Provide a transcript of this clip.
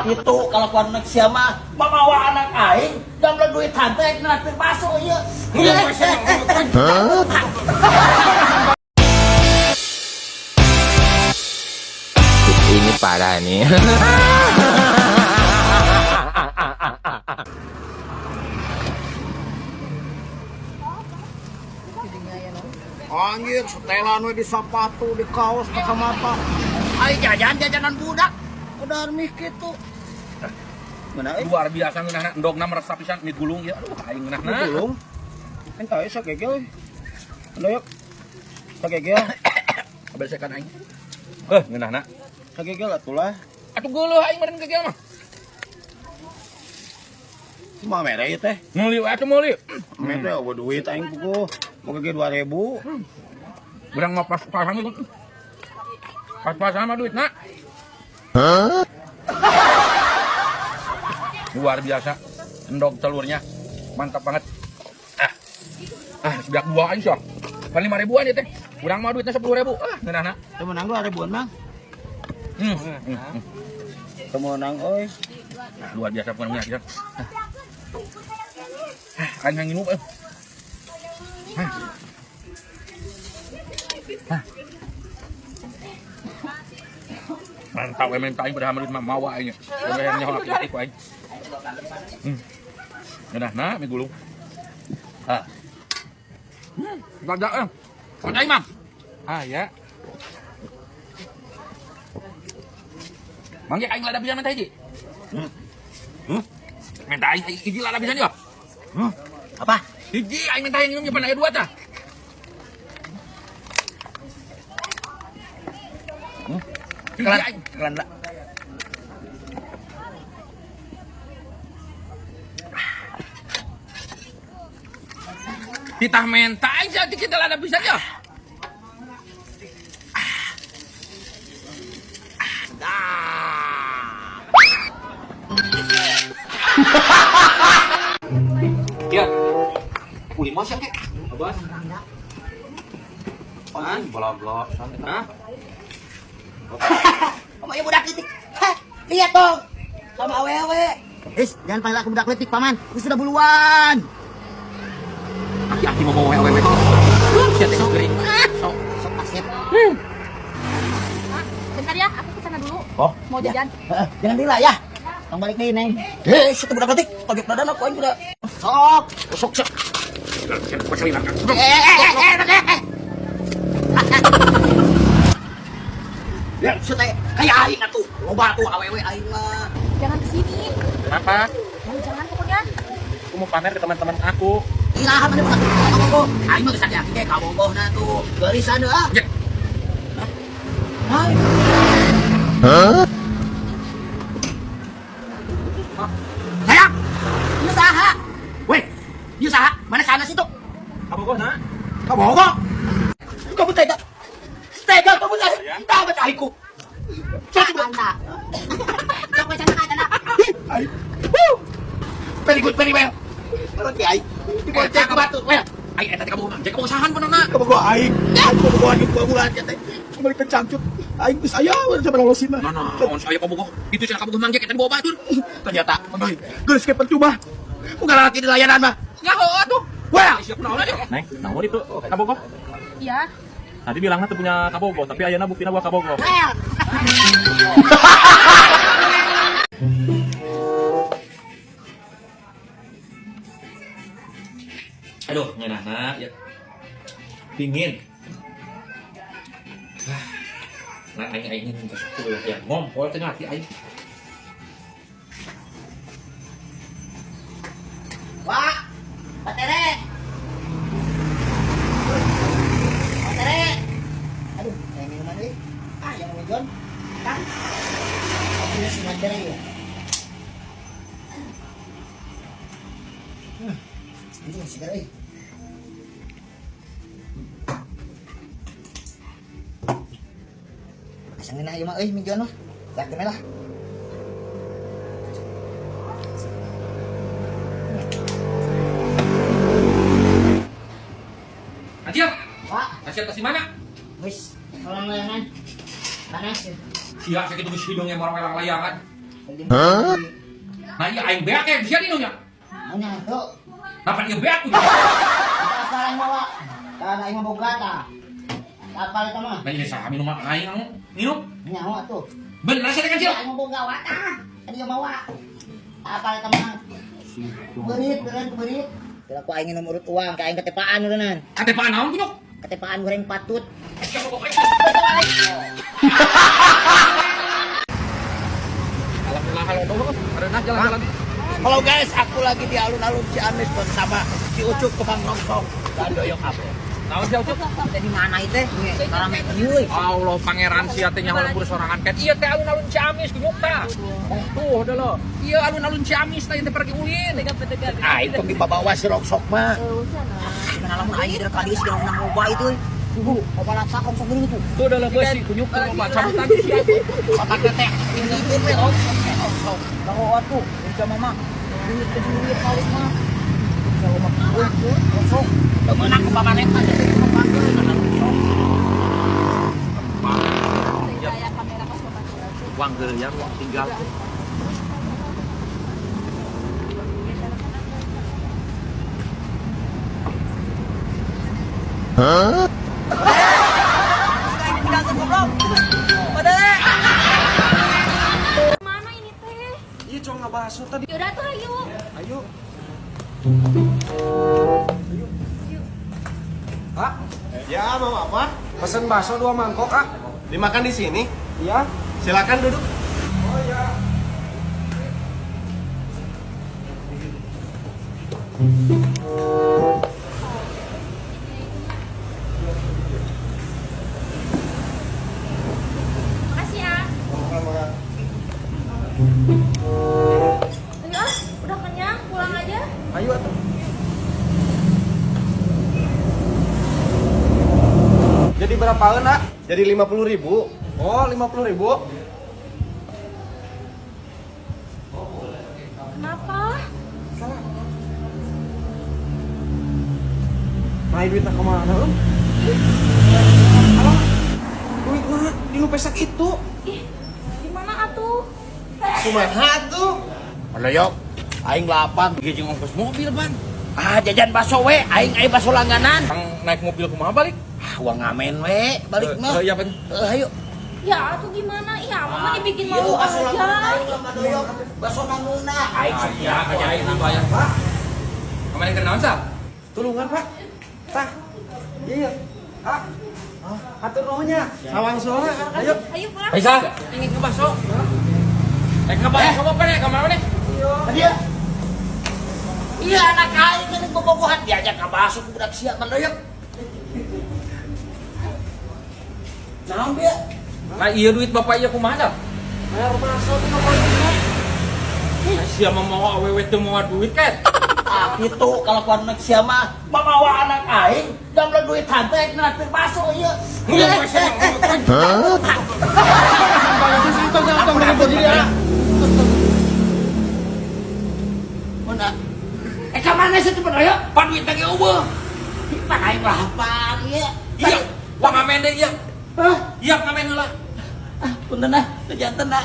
Itu kalau kuan nek sia mah mamawa anak aing dan duit hante nraktir bakso ieu. Ini parah nih. Anjir, setelan we di sepatu, di kaos, kacamata. Ai jajan jajanan budak. Udah mih kitu. Mana euy? Luar biasa ngeunahna endogna meresap pisan mie gulung ya. Aduh aing ngeunahna. Gulung. Entah ya sagegel. Anu yuk. Sagegel. Kabesekan aing. Eh ngeunahna. Sagegel atuh lah. Atuh geuleuh aing meureun gegel mah. Cuma mere ieu teh. Meuli we atuh meuli. Mere teh eueuh duit aing puguh. Mau gege 2000. Urang mah pas-pasan itu. Pas-pasan mah duitna. Luar biasa. Endog telurnya mantap banget. Ah, sebeak dua aing sih. Paling 5 ribuan ya teh. Urang mah duitnya 10.000. Ah, ngeunahna. Teu meunang 2000-an Mang. Teu meunang euy. Luar biasa bukan punya. Ah, aing nginum eh. Ah. Mantap we minta aing pada duit mah mawa aing. Urang yang nyaho laki-laki ku aing. Ngeunahna mie gulung. Ah. Lada eh. Lada aing mah. Ah ya. Mangge aing lada pisan minta hiji. Minta aing hiji lada pisan ya. Apa? Hiji aing minta yang minum aya dua tah. Hiji Kelan, aing. kelan lah. Titah menta aing sia kita lada pisan ya. Ya. Ulin mau siang kek. Abas. Apaan? Bola-bola. Hah? Sama ieu budak leutik. Hah, lihat dong. Sama awewe. Is, jangan panggil aku budak leutik, Paman. Aku sudah buluan. Aki-aki mau bawa awewe. Sia teh geuring. Sok. Sok asep. Bentar ya, aku kesana dulu. Oh, Mau ya. jajan. Heeh, jangan lila ya. Tong balik deui, Neng. Eh, situ budak leutik. Pojok dadana ku aing budak. Sok, sok sok. Eh, eh, eh, eh, eh, eh. Ya, situ teh kayak aing atuh. Loba tuh awewe aing mah. Jangan kesini. Kenapa? Mau jangan pokoknya. Aku mau pamer ke teman-teman aku. Iraha mana budak kabogoh. Aing mah geus aki ge kabogohna tuh. Geulisan ah. Ya. Hai. Sayang. Ieu saha? Weh, ieu saha? Mana sana situ? Kabogoh, nak. Kabogoh. Kamu tega. Tega kamu saya. Tamat aingku. Anda. Very good, very well. Ngerti aing. Dibonceng ke batu. Well, Aing eta teh kabogoh, Mang. Kabogoh sahan benerna. Kabogoh aing. Aing kabogoh aing 2 bulan ya teh. Kembali cangcut. Aing geus aya we sampe lolosin mah. Nah, naon saya kabogoh. Itu cenah kabogoh Mang Jack eta dibawa batur. Ternyata aing geus ke percuma. Bukan laki di layanan mah. Nyaho atuh. Well, Siap naon aja. Neng, naon itu kabogoh? Iya. Tadi bilangnya tuh punya kabogoh, tapi ayana buktina gua kabogoh. Aduh, ngeunahna ya. Dingin. Nah, aing aing geus ya ngompol teh ngerti aing. Wah, Pak Tere. Pak Tere. Aduh, yang minuman euy. Ah, yang mau John. Kang. Aku si Pak Tere ya. Ini segar euy. Asa ngeunah ieu mah euy minjon mah. Lihat lah. Acil, Pak, Acil tas di mana? wis, tolong layangan. Panas ya. Sia sakitu geus hidungnya marang layangan. Hah? Nah iya aing beak ya bisa minumnya. Nya tuh. Napa ieu beak ku? Apa aing mawa? Tah aing mah boga tah. Apa eta mah? Nah iya saha minum aing anu minum. Nyawa tuh. Bener sih kan Aing mah boga wa tah. Tadi mawa. Apa eta mah? Berit, berit, berit. Kira ku aing minum urut uang, ka aing ketepaan urunan. Ketepaan naon kunyuk? Ketepaan goreng patut. Alhamdulillah kalau ada jalan-jalan. Halo guys, aku lagi di alun-alun Ciamis bersama si Ucup tukang rongsok dan Doyok Ape. Naon sih Ucup? Teh di mana itu? Rame kieu. Allah pangeran sia teh nyaho lembur sorangan kan. Iya teh alun-alun Ciamis kunyuk tah. Tuh udah lo. Iya alun-alun Ciamis teh teh pergi ulin. Ah, itu di bawah si rongsok mah. Mana lamun aing dari kali geus menang loba itu. Tunggu, loba laksa rongsok geuning itu. Tuh udah lo beusi kunyuk tuh loba cabutan sia. Otaknya teh ini we rongsok rongsok. Bawa atuh, jam mama. Duit ke duit kawin mah. Kalau mah rongsok. Teu meunang ku pamarentah jadi kembangkeun kana rongsok. Kayak kamera pas pembantuan. Uang geulian uang tinggal. Mana ini teh? Iya cuma nggak bakso tadi. Yaudah tuh ayo. Ayo. Pak, Ya, mau apa? pesen bakso 2 mangkok, ah. Dimakan di sini. Iya. Silakan duduk. Oh iya. Makasih ya. Ayo ah, udah kenyang, pulang aja. Ayo atuh. Jadi berapaan, nak? Jadi 50.000. Oh, 50.000. Kenapa? Salah. Nah, duitnya kemana, Om? Alah, duitnya di nu pesek itu. Ih, gimana atuh? Kumaha tuh? Doyok, aing lapar. Ieu jeung ongkos mobil, Ban. Ah, jajan bakso we, aing aya bakso langganan. Kang naik mobil kumaha balik? Ah, uang ngamen we, balik mah. Iya, Pan. Ayo. Ya atuh gimana? Iya, mama dibikin Iya, malu bakso aja. langganan aing lah Doyok. Bakso nanguna. Aing Iya, kayak aing bayar, Pak. Kemarin keur naon, Sal? Tulungan, Pak. Tah. Iya. Ah. Atur nuhunnya. Sawang soalnya. Ayo. Ayo pulang. Hai, Sal. Ingin ke bakso. Eh, ke bakso apa nih? Ke mana nih? Dia. Iya anak aing ini bobogohan diajak ke bakso ku budak sia Doyok. Naon dia? Nah, iya duit bapak iya kumaha, Sal? Bayar bakso tuh nomor. Nah, sia mah mau awewe teu mawa duit kan? Ah, gitu kalau kuan anak sia mah mamawa anak aing damel duit hante rek nraktir bakso ieu. Mana? Eh ka mana sih teh Doyok? Pan duit lagi eueuh. Pan aing lapar ieu. Iya, wah ngamen deh iya. Hah? Iya ngamen heula. Ah, punten ah, teu janten ah.